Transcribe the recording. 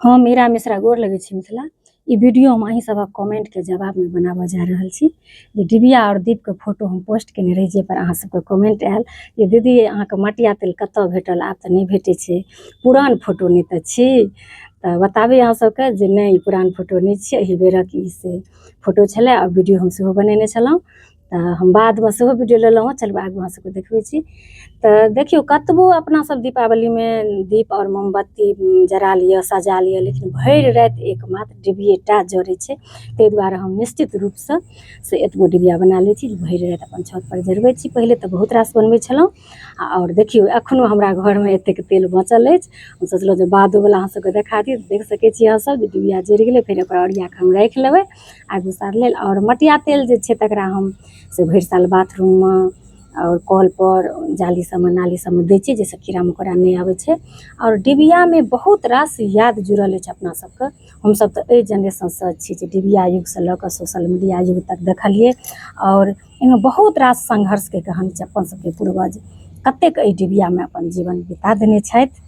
हम मीरा मिश्रा गोर लगै छी मिथिला। ई वीडियो हम अहीं सभक कमेंटके जवाबमे बनाबऽ जा रहल छी जे डिबिया आओर दीपके फोटो हम पोस्ट केने रही, जाहिपर अहाँ सबके कमेंट आयल जे दीदी अहाँके मटिया तेल कतऽ भेटल, आब तऽ नहि भेटै छै, पुरान फोटो नहि तऽ छी। तऽ बताबी अहाँ सबके जे नहि, ई पुरान फोटो नहि छियै, एहि बेरक ई से फोटो छलै आओर वीडियो हम सेहो बनेने छलहुँ। तऽ हम बादमे सेहो वीडियो लेलहुँ हँ। चलू आगू अहाँ सबके देखबै छी। तऽ देखियौ, कतबो अपना सब दीपावलीमे दीप आओर मोमबत्ती जरा लिअ, सजा लिअ, लेकिन भरि राति एकमात्र डिबिये टा जरै छै। ताहि दुआरे हम निश्चित रूपसँ से एतबो डिबिया बना लै छी, भरि राति अपन छतपर जरबै छी। पहिले तऽ बहुत रास बनबै छलहुँ आओर देखियौ, एखनो हमरा घरमे एतेक तेल बचल अछि। हम सोचलहुँ जे बादोवला अहाँ सबके देखा दी। देख सकै छी अहाँ सब जे डिबिया जरि गेलै, फेर ओकरा ओरिया कऽ हम राखि लेबै आगू साल लेल। आओर मटिया तेल जे छै तकरा हम से भरि साल बाथरूममे आओर कलपर जाली सबमे, नाली सबमे दै छियै, जाहिसँ कीड़ा मकोड़ा नहि आबै छै। आओर डिबियामे बहुत रास याद जुड़ल अछि अपना सबके। हमसब तऽ एहि जेनरेशनसँ छी जे डिबिया युगसँ लऽ कऽ सोशल मीडिया युग तक देखलियै आओर एहिमे बहुत रास संघर्षके कहानी छै। अपन सबके पूर्वज कतेक एहि डिबियामे अपन जीवन बिता देने छथि।